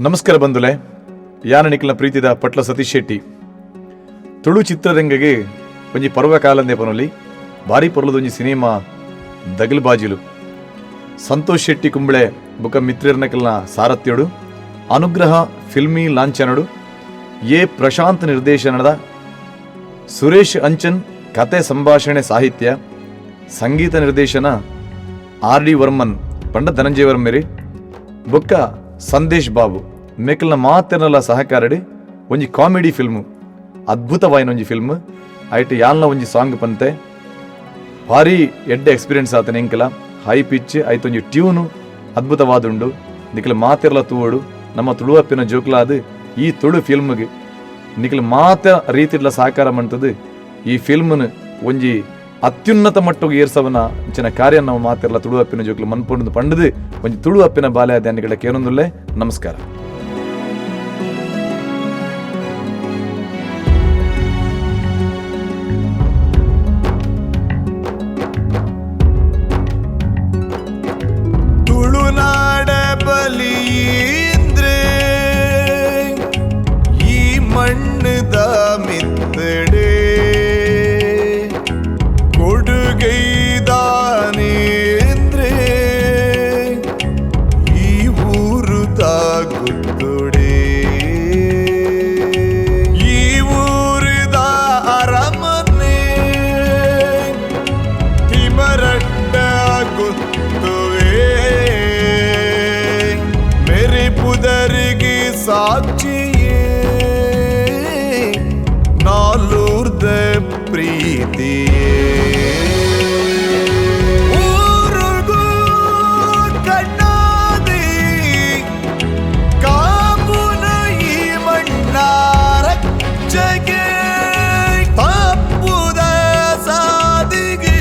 ನಮಸ್ಕಾರ ಬಂಧುಲೆ, ಯಾನ ನಿಕ್ಲನ ಪ್ರೀತಿದ ಪಟ್ಲ ಸತೀಶ್ ಶೆಟ್ಟಿ. ತುಳು ಚಿತ್ರರಂಗಗೆ ಒಂಜಿ ಪರ್ವ ಕಾಲಂದೆ ಪನೊಲಿ ಭಾರಿ ಪೊರ್ಲದೊಂಜಿ ಸಿನಿಮಾ ದಗಲ್ ಬಾಜಿಲು. ಸಂತೋಷ್ ಶೆಟ್ಟಿ ಕುಂಬಳೆ ಬುಕ ಮಿತ್ರರ್ನಕಲ್ನ ಸಾರಥ್ಯೋಡು, ಅನುಗ್ರಹ ಫಿಲ್ಮಿ ಲಾಂಛನಡು, ಎ ಪ್ರಶಾಂತ್ ನಿರ್ದೇಶನದ, ಸುರೇಶ್ ಅಂಚನ್ ಕತೆ ಸಂಭಾಷಣೆ ಸಾಹಿತ್ಯ, ಸಂಗೀತ ನಿರ್ದೇಶನ ಆರ್ ಡಿ ವರ್ಮನ್ ಪಂಡ ಧನಂಜಯ ವರ್ಮೆರಿ ಬೊಕ್ಕ ಸಂದೇಶ್ ಬಾಬು ಮೇಕಲ್ನ ಮಾತೆರ್ನಲ ಸಹಕಾರಡಿ ಒಂಜಿ ಕಾಮಿಡಿ ಫಿಲ್ಮು, ಅದ್ಭುತವಾಯಿನ ಒಂಜಿ ಫಿಲ್ಮ್. ಐಟ್ ಯಾಲ್ನ ಒಂಜಿ ಸಾಂಗ್ ಪಂತೆ ಭಾರಿ ಎಡ್ಡೆ ಎಕ್ಸ್ಪೀರಿಯನ್ಸ್ ಆತನ ಎಂಕಲ. ಹೈ ಪಿಚ್ ಐತೊಂಜಿ ಟ್ಯೂನು ಅದ್ಭುತವಾದುಂಡು. ನಿಕಲ ಮಾತೆರ್ಲ ತೂವಡು. ನಮ್ಮ ತುಳುವಪ್ಪಿನ ಜೋಕ್ಲಾದ್ ಈ ತುಳು ಫಿಲ್ಮ್ಗೆ ನಿಕಲ ಮಾತ ರೀತಿಡ್ಲ ಸಹಕಾರ ಮಂತದು ಈ ಫಿಲ್ಮ್ನ ಒಂಜಿ ಅತ್ಯುನ್ನತ ಮಟ್ಟಕ್ಕೆ ಏರ್ಸವನ ಇಂಚಿನ ಕಾರ್ಯ ನಮ್ಮ ಮಾತೆರ್ಲ ತುಳುವಪ್ಪಿನ ಜೋಕ್ಲು ಮನ್ಪೊಂಡು ಪಂಡದು ಒಂಜಿ ತುಳುವಪ್ಪಿನ ಬಾಲ್ಯ ಧ್ಯಾನಿಗಳ ಕೇನೊಂದುಲ್ಲೆ. ನಮಸ್ಕಾರ. ತುಳುನಾಡ ಬಲೀಂದ್ರೆ ಈ ಮಣ್ಣದ ಮಿತ್ತಡೆ ಕೊಡುಗೈದಾನೇಂದ್ರೆ ಈ ಊರುದ ಗುತ್ತುಡೆ ಈ ಊರುದ ಅರಮನೆ ತಿಮರಡ್ಡ ಗುತ್ತುವೆ ಮೆರಿ ಪುದರಿಗೆ ಸಾಕ್ಷಿಯೇ ನಾಲೂರ್ದ ಪ್ರೀತಿಯೇ. ಊರುಗೂ ಕಣ್ಣಾದಿ ಕಾಪುನ ಈ ಮಣ್ಣಾರಕ್ಷಗೆ ತಪ್ಪುದ ಸಾದಿಗೆ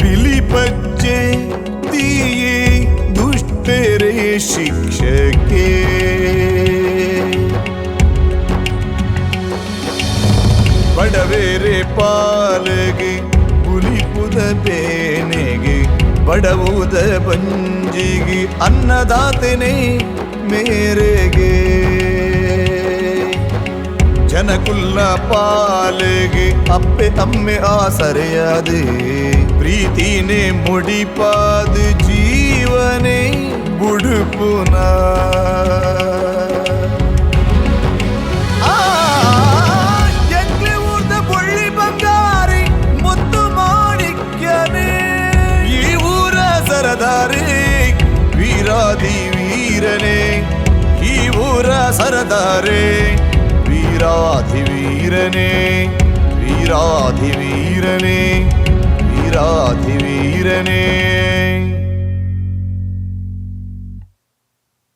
ಬಿಲಿಪಚ್ಚೆ ತೀಯೇ ದುಷ್ಟರೇ ಶಿಕ್ಷಕೆ. ಬಡವೇರೆ ಪಾಲಗೆ ಪುಲಿಪುದ ಬೇನೆಗೆ ಬಡವುದ ಬಂಜಿಗೆ ಅನ್ನದಾತನೇ ಮೇರೆಗೆ ಜನಕುಲ್ಲ ಪಾಲಿಗೆ ಅಪ್ಪೆ ಅಮ್ಮೆ ಆಸರೆಯಾದೆ ಪ್ರೀತಿನೇ ಮುಡಿಪಾದ ಜೀವನೇ ಬುಡುಪುನ. ಎಂಕ್ಲೆ ಊರ್ದ ಬೊಳ್ಳಿ ಬಂಗಾರಿ ಮುತ್ತು ಮಾಣಿಕ್ಯನೇ ಈ ಊರ ಸರದಾರಿ ವೀರಾದಿ ವೀರನೇ ಈ ಊರ ಸರದಾರೆ ವೀರಾಧಿ ವೀರನೇ ವೀರಾಧಿ ವೀರನೇ ವೀರಾಧಿ ವೀರನೇ.